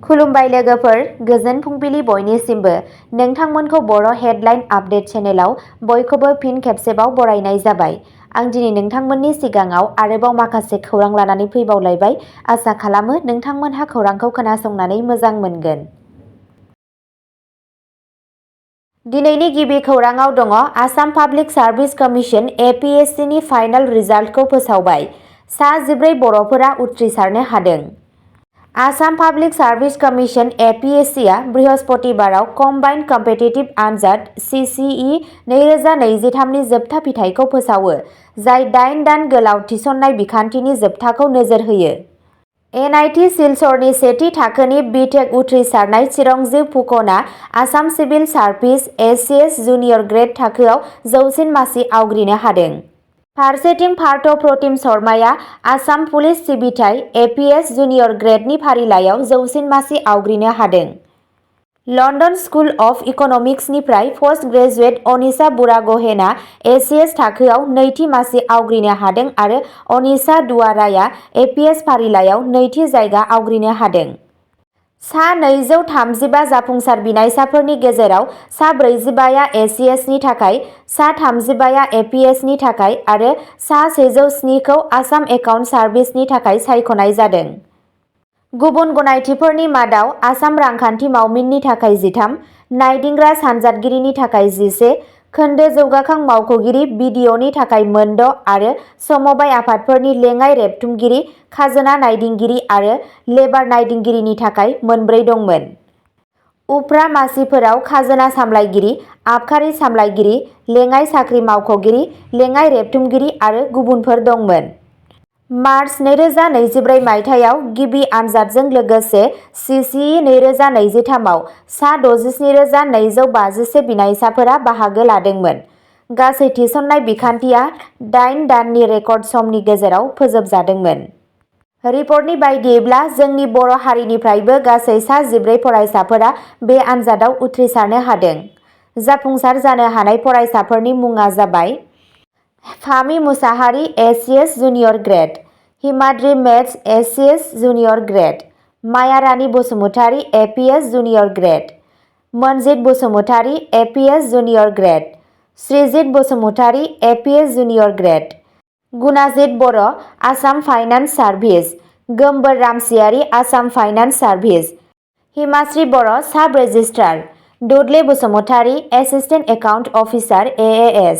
खुलुमबाय लोगोफोर, गोजोन फुंबिलि बयनिसिमबो। नोंथांमोनखौ बर' हेडलाइन आपडेट चेनेलाव बयखौबो फिन खेबसेबाव बरायनाय जाबाय। आं दिनै नोंथांमोननि सिगाङाव आरोबाव माखासे खौरां लानानै फैबावलायबाय। आसा खालामो नोंथांमोनहा खौरांखौ खोनासंनानै मोजां मोनगोन। दिनैनि गिबि खौराङाव दङ Assam public service commission APSC नि फाइनाल रिजाल्टखौ फोसावबाय। सा 14 बर'फोरा उथ्रिसारनो हादों। Assam public service commission APSC आ बृहस्पतिबाराव कम्बाइन्ड कम्पिटिटिभ आनजाद CCE 2023 नि जोबथा फिथाइखौ फोसावो, जाय 8 दान गोलाव थिसननाय बिखान्थिनि जोबथाखौ नोजोर होयो। NIT सिलचरनि सेथि थाखोनि BTech उथ्रिसारनाय चिरंजीव फुकनआ Assam civil service ACS junior grade थाखोआव जौसिन मासि आवग्रिनो हादों। फारसेथिं पार्थ प्रतिम शर्माया आसाम पुलिस सिबिथाइ APS जुनियर ग्रेडनि फारिलाइयाव जौसिन मासि आवग्रिनो हादों। लन्दन स्कुल अफ इक'नमिक्सनिफ्राय पस्ट ग्रेजुएट अनिशा बुरागहेनआ ACS थाखोआव नैथि मासि आवग्रिनो हादों आरो अनिशा दुआराया APS फारिलाइयाव नैथि जायगा आवग्रिनो हादों। सा 235 जाफुंसार बिनायसाफोरनि गेजेराव सा 45 आ ACS नि थाखाय, सा 35 आ APS नि थाखाय आरो सा 107 खौ आसाम एकाउन्ट सार्भिसनि थाखाय सायख'नाय जादों। गुबुन गनायथिफोरनि मादाव आसाम रांखान्थि मावमिननि थाखाय 13, नायदिंग्रा सानजादगिरिनि थाखाय 11, खोन्दो जौगाखां मावख'गिरि BDOनि थाखाय 6 आरो समबाय आफादफोरनि लेङाइ रेबथुमगिरि, खाजोना नायदिंगिरि आरो लेबार नायदिंगिरिनि थाखाय 4 दंमोन। उफ्रा मासिफोराव खाजोना सामलायगिरि, आबखारि सामलायगिरि, लेङाइ साख्रि मावख'गिरि, लेङाइ रेबथुमगिरि आरो गुबुनफोर दंमोन। मार्च 2024 मायथाइयाव गिबि आनजादजों लोगोसे CCE 2023 आव सा 67,251 बिनायसाफोरा बाहागो लादोंमोन। गासै थिसननाय बिखान्थिया 8 दाननि रेकर्ड समनि गेजेराव फोजोबजादोंमोन। रिपर्टनि बायदियैब्ला जोंनि बर' हारिनिफ्रायबो गासै सा 14 फरायसाफोरा बे आनजादाव उथ्रिसारनो हादों। जाफुंसार जानो हानाय फरायसाफोरनि मुङा जाबाय Phami Musahary ACS junior grade, Himadri मेथ्स ACS junior grade, Maya Rani Basumatary APS junior grade, Manjit Basumatary APS junior grade, Srijit Basumatary APS junior grade, Gunajit Boro' Assam finance service, Gombor Ramchiary Assam finance service, Himashree Boro' sub registrar, Dudley Basumatary assistant account officer AAS,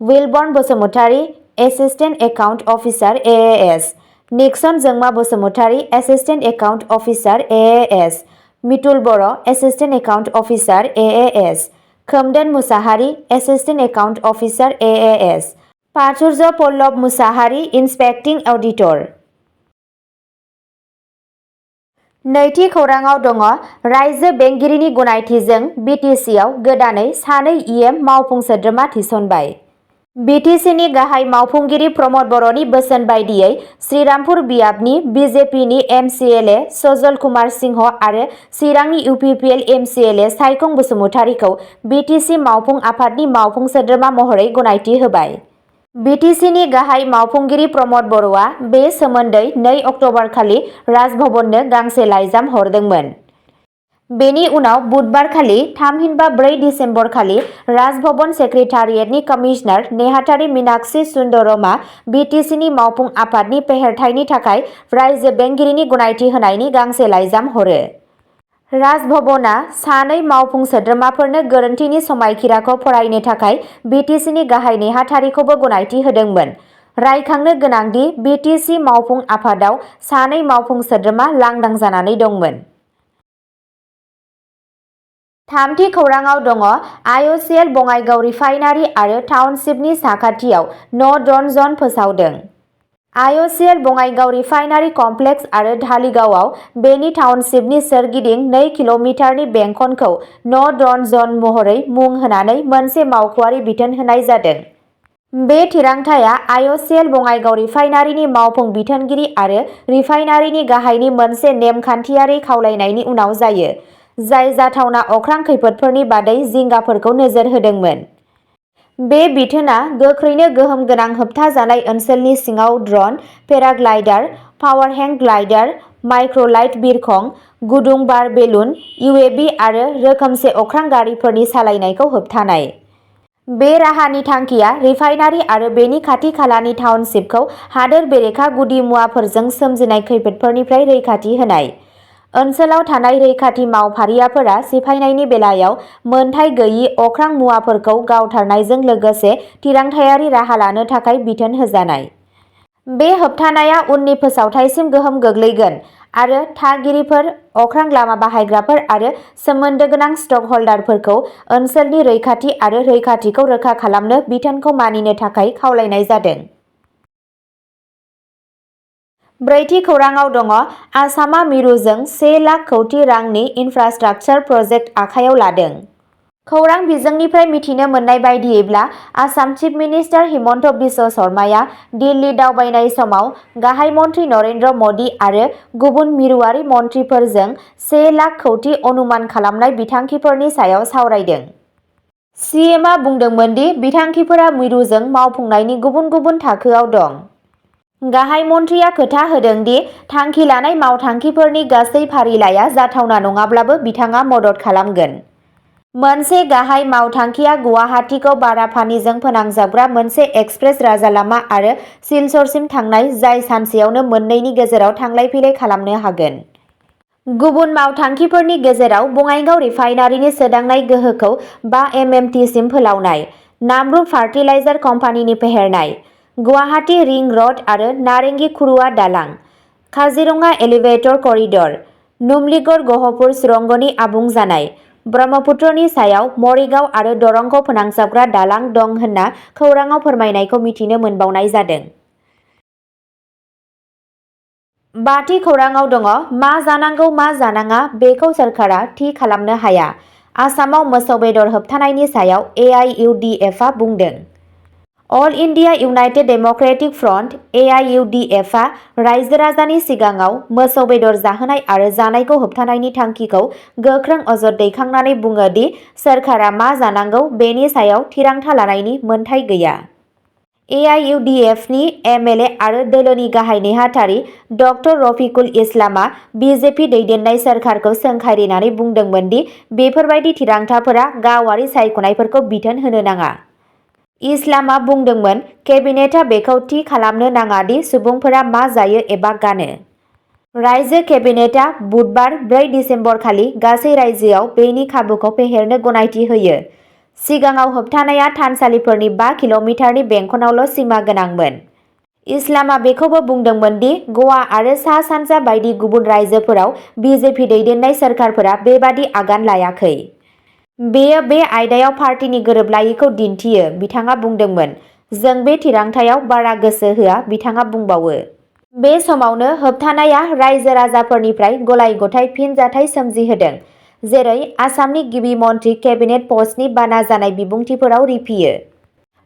Wilburn Basumatary assistant account officer AAS, Nixon Jongma Basumatary assistant account officer AAS, Mitul Boro' assistant account officer AAS, Khomdon Mushahary assistant account officer AAS, Pachurya Pallav Musahary inspecting auditor. नैथि खौराङाव दङ रायजो बेंगिरिनि गनायथिजों BTC आव गोदानै 2 EM मावफुं सोद्रोमा थिसनबाय। BTC नि गाहाय मावफुंगिरि प्रमद बर'नि बोसोन बायदियै श्रीरामपुर बियाबनि BJP नि MCLA सजल कुमार सिंह आरो चिरांनि UPPL MCLA सायखं बसुमतारीखौ BTC मावफुं आफादनि मावफुं सोद्रोमा महरै गनायथि होबाय। BTC नि गाहाय मावफुंगिरि प्रमद बर'आ बे सोमोन्दै 2 अक्ट'बर खालि राजभवननो गांसे लाइजाम हरदोंमोन। बेनि उनाव बुधबारखालि थामहिनबा 4 दिसेम्बर खालि राजभवन सेक्रेटारियेटनि कमिशनार नेहाथारि मीनाक्षी सुन्दरमआ BTC नि मावफुं आफादनि फेहेरथायनि थाखाय रायजो बेंगिरिनि गनायथि होनायनि गांसे लाइजाम हरो। राजभवनआ 2 मावफुं सोद्रोमाफोरनो गोरोन्थिनि समायखिराखौ फरायनो थाखाय BTC नि गाहाय नेहाथारिखौबो गनायथि होदोंमोन। रायखांनो गोनांदि BTC मावफुं आफादाव 2 मावफुं सोद्रोमा लांदां जानानै दंमोन। थामथि खौराङाव दङ IOCL बङाइगाव रिफाइनारि आरो टाउनशिपनि साखाथियाव न'-ड्र'न जन फोसावदों। IOCL बङाइगाव रिफाइनारि कमप्लेक्स आरो धालिगावआव बेनि टाउनशिपनि सोरगिदिं 2 किल'मिटारनि बेंखनखौ न'-ड्र'न जन महरै मुं होनानै मोनसे मावख'आरि बिथोन होनाय जादों। बे थिरांथाया IOCL बङाइगाव रिफाइनारिनि मावफुं बिथोनगिरि आरो रिफाइनारिनि गाहायनि मोनसे नेम-खान्थियारि खावलायनायनि उनाव जायो, जाय जाथावना अख्रां खैफोदफोरनि बादै जिंगाफोरखौ नोजोर होदोंमोन। बे बिथोनआ गोख्रैनो गोहोम गोनां होबथाजानाय ओनसोलनि सिङाव ड्र'न, पेराग्लाइडार, पावार हें ग्लाइडार, माइक्र'लाइट बिरखं, गुदुं बार बेलुन, UAV आरो रोखोमसे अख्रां गारिफोरनि सालायनायखौ होबथानाय। बे राहानि थांखिया रिफाइनारि आरो बेनि खाथि खालानि टाउनशिपखौ हादोर बेरेखा गुदि मुवाफोरजों सोमजिनाय खैफोदफोरनिफ्राय रैखाथि होनाय। ओनसोलाव थानाय रैखाथि मावफारियाफोरा सिफायनायनि बेलायाव मोनथाय गैयि अख्रां मुवाफोरखौ गावथारनायजों लोगोसे थिरांथायारि राहा लानो थाखाय बिथोन होजानाय। बे होबथानाया उननि फोसावथायसिम गोहोम गोग्लैगोन आरो थागिरिफोर, अख्रां लामा बाहायग्राफोर आरो सोमोन्दो गोनां स्टकहल्डारफोरखौ ओनसोलनि रैखाथि आरो रैखाथिखौ रोखा खालामनो बिथोनखौ मानिनो थाखाय खावलायनाय जादों। ब्रैथि खौरांआव दङ आसामआ मिरुजों 1 लाख कौटि रांनि इनफ्रास्ट्राक्चार प्रजेक्ट आखायाव लादों। खौरां बिजोंनिफ्राय मिथिनो मोननाय बायदियैब्ला आसाम चिफ मिनिस्टार हिमन्त बिश्व शर्माया दिल्ली दावबायनाय समाव गाहाय मन्त्रि नरेन्द्र मदि आरो गुबुन मिरुआरि मन्थ्रिफोरजों 1 लाख कौटि अनुमान खालामनाय बिथांखिफोरनि सायाव सावरायदों। CMआ बुंदोंमोन दि बिथांखिफोरा मिरुजों मावफुंनायनि गुबुन गुबुन थाखोआव दं। गाहाय मन्थ्रिया खोथा होदों दि थांखि लानाय मावथांखिफोरनि गासै फारिलाइआ जाथावना नङाब्लाबो बिथाङा मदद खालामगोन। मोनसे गाहाय मावथांखिआ गुवाहाटीखौ बारापानीजों फोनांजाबग्रा मोनसे एक्सप्रेस राजालामा आरो सिलचरसिम थांनाय जाय सानसेयावनो मोन्नैनि गेजेराव थांलाय फैलाय खालामनो हागोन। गुबुन मावथांखिफोरनि गेजेराव बङाइगाव रिफाइनारिनि सोदांनाय गोहोखौ 5 MMT सिम फोलावनाय, नामरुप फार्टिलाइजार कम्पानिनि फेहेरनाय, गुवाहाटी रिं रड आरो नारेंगी खुरुआ दालां, काजिरङा एलिभेटर करिडर, नुमलीगड़ गहपुर सुरंगनि आबुं जानाय, ब्रह्मपुत्रनि सायाव मरिगाव आरो दरंखौ फोनांजाबग्रा दालां दं होनना खौराङाव फोरमायनायखौ मिथिनो मोनबावनाय जादों। बाथि खौराङाव दङ मा जानांगौ मा जानाङा बेखौ सोरखारा थि खालामनो हाया, आसामाव मोसौ बेदर होबथानायनि सायाव AIUDFआ बुंदों। All India united democratic front AIUDFआ रायजो-राजानि सिगाङाव मोसौ बेदर जाहोनाय आरो जानायखौ होबथानायनि थांखिखौ गोख्रों अजद दैखांनानै बुङो दि सोरखारा मा जानांगौ बेनि सायाव थिरांथा लानायनि मोनथाय गैया। AIUDFनि MLA आरो दोलोनि गाहाय नेहाथारि डक्टर रफिकुल इस्लामआ BJP दैदेननाय सोरखारखौ सोंखारिनानै बुंदोंमोन दि बेफोरबायदि थिरांथाफोरा गावारि सायख'नायफोरखौ बिथोन होनो नाङा। इस्लामआ बुंदोंमोन केबिनेटआ बेखौ थि खालामनो नाङा दि सुबुंफोरा मा जायो एबा गानो। रायजो केबिनेटआ बुधबार 4 दिसेम्बर खालि गासै रायजोआव बेनि खाबुखौ फेहेरनो गनायथि होयो। सिगाङाव होबथानाया थानसालिफोरनि 5 किल'मिटारनि बेंखनावल' सिमा गोनांमोन। इस्लामआ बेखौबो बुंदोंमोन दि गवा आरो सा-सानजा बायदि गुबुन रायजोफोराव BJP दैदेननाय सोरखारफोरा बेबादि आगान लायाखै। बेयो बे आयदायाव पार्टीनि गोरोबलायैखौ दिन्थियो, बिथाङा बुंदोंमोन। जों बे थिरांथायाव बारा गोसो होआ, बिथाङा बुंबावो। बे समावनो होबथानाया रायजो-राजाफोरनिफ्राय गलाय-गथाय फिनजाथाय सोमजिहोदों, जेरै आसामनि गिबि मन्थ्रि केबिनेट पस्टनि बाना जानाय बिबुंथिफोराव रिफियो।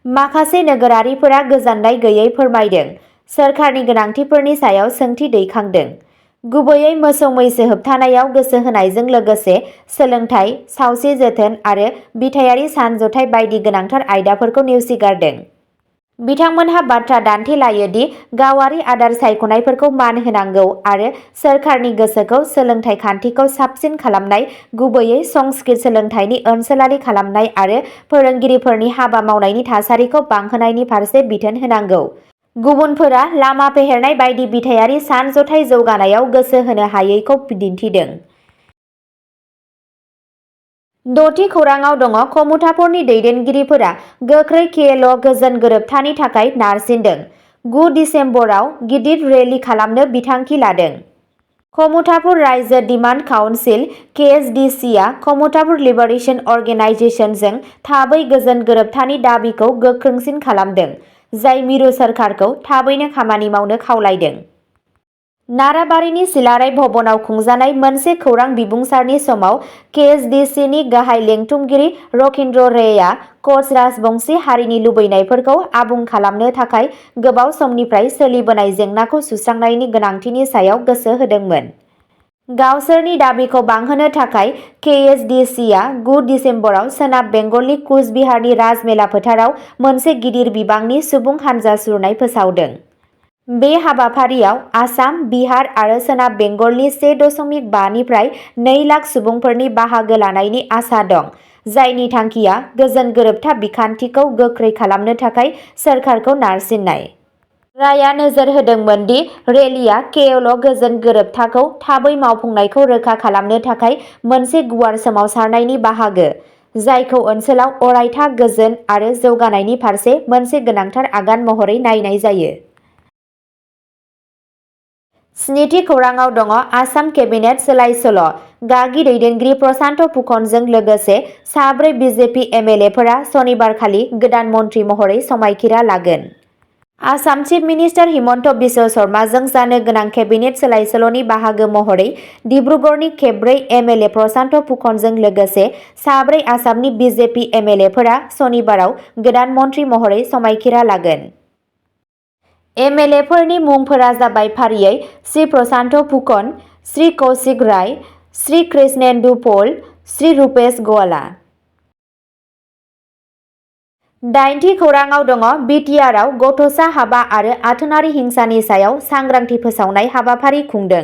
माखासे नोगोरारिफोरा गोजोननाय गैयै फोरमायदों, सोरखारनि गोनांथिफोरनि सायाव सोंथि दैखांदों। गुबैयै मोसौ-मैसो होबथानायाव गोसो होनायजों लोगोसे सोलोंथाय, सावस्रि जोथोन आरो बिथायारि सानज'थाय बायदि गोनांथार आयदाफोरखौ नेवसिगारदों। बिथांमोनहा बाथ्रा दान्थेलायो दि गावारि आदार सायख'नायफोरखौ मान होनांगौ आरो सोरखारनि गोसोखौ सोलोंथाय खान्थिखौ साबसिन खालामनाय, गुबैयै संस्कृत सोलोंथायनि ओनसोलारि खालामनाय आरो फोरोंगिरिफोरनि हाबा मावनायनि थासारिखौ बांहोनायनि फारसे बिथोन होनांगौ। गुबुनफोरा लामा फेहेरनाय बायदि बिथायारि सानज'थाय जौगानायाव गोसो होनो हायैखौ दिन्थिदों। द'थि खौराङाव दङ कमुतापुरनि दैदेनगिरिफोरा गोख्रै KL गोजोन गोरोबथानि थाखाय नारसिनदों। 9 दिसेम्बराव गिदिर रेली खालामनो बिथांखि लादों। कमुतापुर रायजो डिमान्ड काउन्सिल KSDCआ कमुतापुर लिबारेशन अर्गेनाइजेशनजों थाबै गोजोन गोरोबथानि दाबिखौ गोख्रोंसिन खालामदों, जाय मिरु सोरखारखौ थाबैनो खामानि मावनो खावलायदों। नाराबारिनि सिलाराय भवनाव खुंजानाय मोनसे खौरां बिबुंसारनि समाव KSDCनि गाहाय लेंथुमगिरि रकीन्द्र रेआ कच राजबंशी हारिनि लुबैनायफोरखौ आबुं खालामनो थाखाय गोबाव समनिफ्राय सोलिबोनाय जेंनाखौ सुस्रांनायनि गोनांथिनि सायाव गोसो होदोंमोन। गावसोरनि दाबिखौ बांहोनो थाखाय KSDCआ 9 दिसेम्बराव सोनाब बेंगलनि कुच बिहारनि राजमेला फोथाराव मोनसे गिदिर बिबांनि सुबुं हानजा सुरनाय फोसावदों। बे हाबाफारियाव आसाम, बिहार आरो सोनाब बेंगलनि 1.5 निफ्राय 2 लाख सुबुंफोरनि बाहागो लानायनि आसा दं, जायनि थांखिया गोजोन गोरोबथा बिखान्थिखौ गोख्रै खालामनो थाखाय सोरखारखौ नारसिननाय। रायआ नोजोर होदोंमोन दि रेलीआ केवल गोजोन गोरोबथाखौ थाबै मावफुंनायखौ रोखा खालामनो थाखाय मोनसे गुवार सोमावसारनायनि बाहागो, जायखौ ओनसोलाव अरायथा गोजोन आरो जौगानायनि फारसे मोनसे गोनांथार आगान महरै नायनाय जायो। स्निथि खौरांआव दङ आसाम केबिनेट सोलाय-सोल'। गागि दैदेनगिरि प्रशान्त फुकनजों लोगोसे 4 बिजेपि एमएलएफोरा सनिबारखालि गोदान मन्थ्रि महरै समायखिरा लागोन। आसाम चिफ मिनिस्टार हिमन्त बिश्व शर्माजों जानो गोनां केबिनेट सोलाय-सोल'नि बाहागो महरै डिब्रुगड़नि खेबब्रै एमएलए प्रशान्त फुकनजों लोगोसे 4 आसामनि बिजेपि एमएलएफोरा सनिबाराव गोदान मन्थ्रि महरै समायखिरा लागोन। एमएलएफोरनि मुंफोरा जाबाय फारियै श्री प्रशान्त फुकन, श्री कौशिक राय, श्री कृष्णेन्दु पल, श्री रुपेश गोवाला। 8थि खौरांआव दङ बिटिआरआव गथ'सा हाबा आरो आथोनारि हिंसानि सायाव सांग्रांथि फोसावनाय हाबाफारि खुंदों।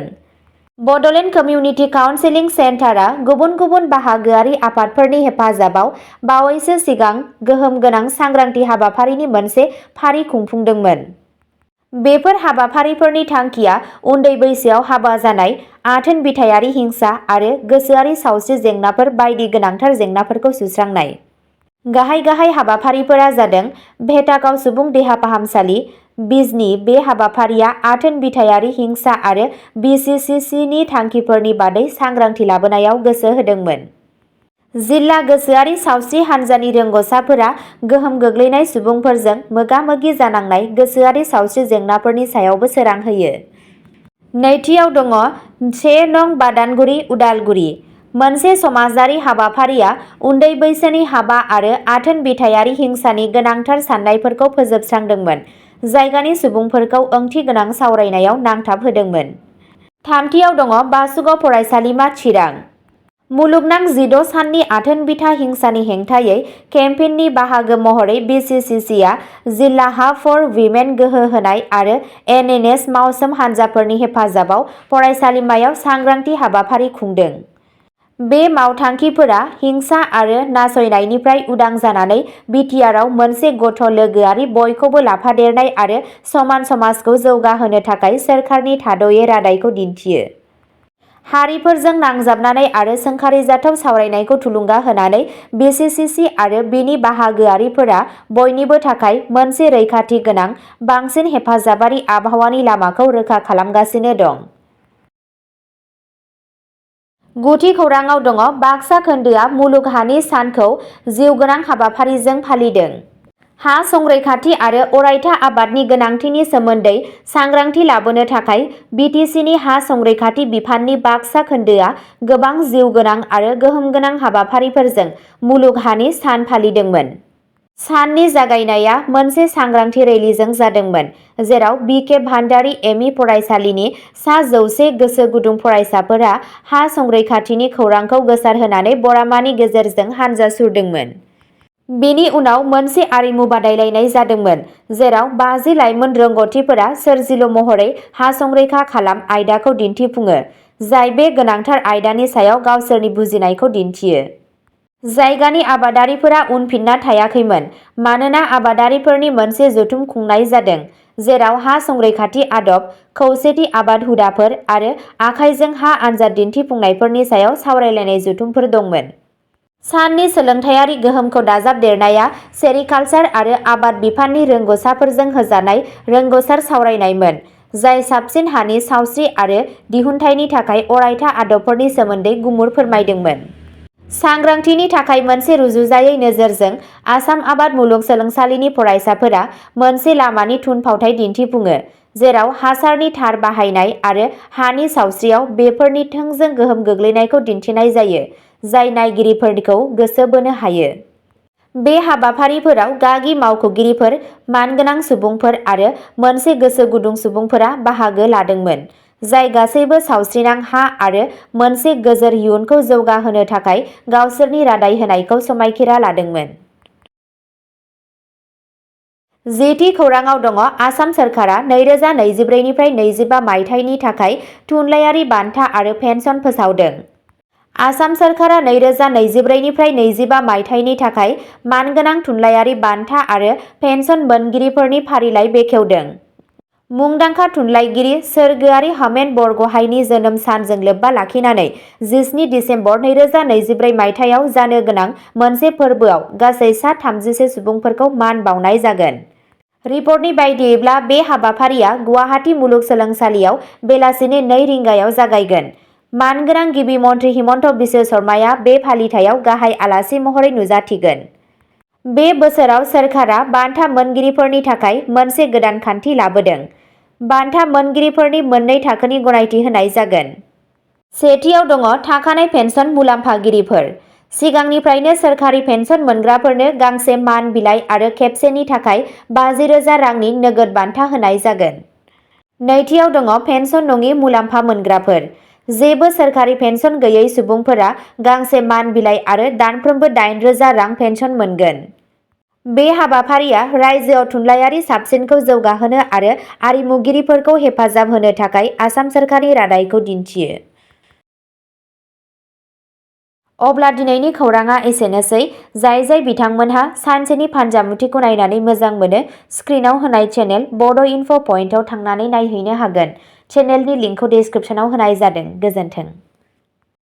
बड'लेण्ड कमिउनिटि काउन्सिलिं सेन्टारआ गुबुन गुबुन बाहागोआरि आफादफोरनि हेफाजाबाव बावैसो सिगां गोहोम गोनां सांग्रांथि हाबाफारिनि मोनसे फारि खुंफुंदोंमोन। बेफोर हाबाफारिफोरनि थांखिया उन्दै बैसोआव हाबा जानाय, आथोन बिथायारि हिंसा आरो गोसोआरि सावस्रि जेंनाफोर बायदि गोनांथार जेंनाफोरखौ सुस्रांनाय। गाहाय हाबाफारिफोरा जादों भेटागाव सुबुं देहा फाहामसालि, बिजनी। बे हाबाफारिया आथोन बिथायारि हिंसा आरो बिसिसिसिनि थांखिफोरनि बादै सांग्रांथि लाबोनायाव गोसो होदोंमोन। जिल्ला गोसोआरि सावस्रि हान्जानि रोंग'साफोरा गोहोम गोग्लैनाय सुबुंफोरजों मोगा-मोगि जानांनाय गोसोआरि सावस्रि जेंनाफोरनि सायावबो सोरां होयो। नैथियाव दङ 1 नं बादानगुरि उदालगुरि। मोनसे समाजारि हाबाफारिया उन्दै बैसोनि हाबा आरो आथोन बिथायारि हिंसानि गोनांथार सान्नायफोरखौ फोजोबस्रांदोंमोन, जायगानि सुबुंफोरखौ ओंथिगोनां सावरायनायाव नांथाब होदोंमोन। थामथियाव दङ बासुगाव फरायसालिमा चिरां। मुलुगनां 16 साननि आथोन बिथा हिंसानि हेंथायै केम्पेइननि बाहागो महरै बिसिसिसिआ जिल्ला हाब फर वीमेन गोहो होनाय आरो एनएनएस मावसोम हान्जाफोरनि हेफाजाबाव फरायसालिमायाव सांग्रांथि हाबाफारि खुंदों। बे मावथांखिफोरा हिंसा आरो नासयनायनिफ्राय उदां जानानै बिटिआरआव मोनसे गथ' लोगोआरि, बयखौबो लाफादेरनाय आरो समान समाजखौ जौगाहोनो थाखाय सोरखारनि थाद'यै रादायखौ दिन्थियो। हारिफोरजों नांजाबनानै आरो सोंखारिजाथाव सावरायनायखौ थुलुंगा होनानै बिसिसिसि आरो बिनि बाहागोआरिफोरा बयनिबो थाखाय मोनसे रैखाथि गोनां, बांसिन हेफाजाबारि आबहावानि लामाखौ रोखा खालामगासिनो दं। 9थि खौरांआव दङ बाक्सा खोन्दोआ मुलुग हानि सानखौ जिउगोनां हाबाफारिजों फालिदों। हा संरैखाथि आरो अरायथा आबादनि गोनांथिनि सोमोन्दै सांग्रांथि लाबोनो थाखाय बिटिसिनि हा संरैखाथि बिफाननि बाक्सा खोन्दोआ गोबां जिउगोनां आरो गोहोम गोनां हाबाफारिफोरजों मुलुग हानि सान फालिदोंमोन। साननि जागायनाया मोनसे सांग्रांथि रैलीजों जादोंमोन, जेराव बिके भान्डारी एमइ फरायसालिनि सा 100 गोसो गुदुं फरायसाफोरा हा संरैखाथिनि खौरांखौ गोसारहोनानै बरामानि गेजेरजों हानजा सुरदोंमोन। बेनि उनाव मोनसे आरिमु बादायलायनाय जादोंमोन, जेराव 50 लाइमोन रोंग'थिफोरा सोरजिलु महरै हा संरैखा खालाम आयदाखौ दिन्थिफुङो, जाय बे गोनांथार आयदानि सायाव गावसोरनि बुजिनायखौ दिन्थियो। जायगानि आबादारिफोरा उनफिनना थायाखैमोन, मानोना आबादारिफोरनि मोनसे जथुम खुंनाय जादों, जेराव हा संरैखाथि आदब, खौसेथि आबाद हुदाफोर आरो आखाइजों हा आनजाद दिन्थिफुंनायफोरनि सायाव सावरायलायनाय जथुमफोर दंमोन। साननि सोलोंथायारि गोहोमखौ दाजाबदेरनाया सेरिकालचार आरो आबाद बिफाननि रोंग'साफोरजों होजानाय रोंग'सार सावरायनायमोन, जाय साबसिन हानि सावस्रि आरो दिहुनथायनि थाखाय अरायथा आदबफोरनि सोमोन्दै गुमुर फोरमायदोंमोन। सांग्रांथिनि थाखाय मोनसे रुजुजायै नोजोरजों, आसाम आबाद मुलुगसोलोंसालिनि फरायसाफोरा मोनसे लामानि थुनफावथाय दिन्थिफुङो, जेराव हासारनि थार बाहायनाय आरो हानि सावस्रियाव बेफोरनि थोंजों गोहोम गोग्लैनायखौ दिन्थिनाय जायो, जाय नायगिरिफोरखौ गोसो बोनो हायो। बे हाबाफारिफोराव गागि मावख'गिरिफोर, मानगोनां सुबुंफोर आरो मोनसे गोसो गुदुं सुबुंफोरा बाहागो लादोंमोन, जाय गासैबो सावस्रिनां हा आरो मोनसे गोजोर इयुनखौ जौगाहोनो थाखाय गावसोरनि रादाय होनायखौ समायखिरा लादोंमोन। जेथि खौराङाव दङ आसाम सोरखारा 2024निफ्राय 25 मायथाइनि थाखाय थुनलाइयारि बान्था आरो पेन्सन फोसावदों। आसाम सोरखारा 2024निफ्राय 25 मायथाइनि थाखाय मानगोनां थुनलाइयारि बान्था आरो पेन्सन मोनगिरिफोरनि फारिलाइ बेखेवदों। मुंदांखा थुनलाइगिरि सोरगोआरि होमेन बरग'हाइनि जोनोम सानजों लोब्बा लाखिनानै 17 दिसेम्बर 2024 मायथाइयाव जानो गोनां मोनसे फोरबोआव गासै सा 31 सुबुंफोरखौ मान बावनाय जागोन। रिपर्टनि बायदियैब्ला बे हाबाफारिया गुवाहाटी मुलुगसोलोंसालियाव बेलासिनि 2 रिंगायाव जागायगोन। मानगोनां गिबि मन्थ्रि हिमन्त बिश्व शर्माया बे फालिथायाव गाहाय आलासि महरै नुजाथिगोन। बे बोसोराव सोरखारा बान्था मोनगिरिफोरनि थाखाय मोनसे गोदान खान्थि लाबोदों। बान्था मोनगिरिफोरनि मोननै थाखोनि गनायथि होनाय जागोन। सेथियाव दङ थाखानाय पेन्सन मुलाम्फागिरिफोर। सिगांनिफ्रायनो सोरखारि पेन्सन मोनग्राफोरनो गांसे मान बिलाइ आरो खेबसेनि थाखाय 50,000 रांनि नोगोद बान्था होनाय जागोन। नैथियाव दङ पेन्सन नङि मुलाम्फा मोनग्राफोर। जेबो सोरखारि पेन्सन गैयै सुबुंफोरा गांसे मान बिलाइ आरो दानफ्रोमबो 8,000 रां पेन्सन मोनगोन। बे हाबाफारिया रायजोआव थुनलाइयारि साबसिनखौ जौगाहोनो आरो आरिमुगिरिफोरखौ हेफाजाब होनो थाखाय आसाम सोरखारनि रादायखौ दिन्थियो। अब्ला दिनैनि खौराङा एसेनोसै। जाय बिथांमोनहा सानसेनि फानजामुथिखौ नायनानै मोजां मोनो, स्क्रिनाव होनाय चेनेल बड' इनफ' पइन्टआव थांनानै नायहैनो हागोन। चेनेलनि लिंकखौ डिस्क्रिप्शनाव होनाय जादों। गोजोन्थों।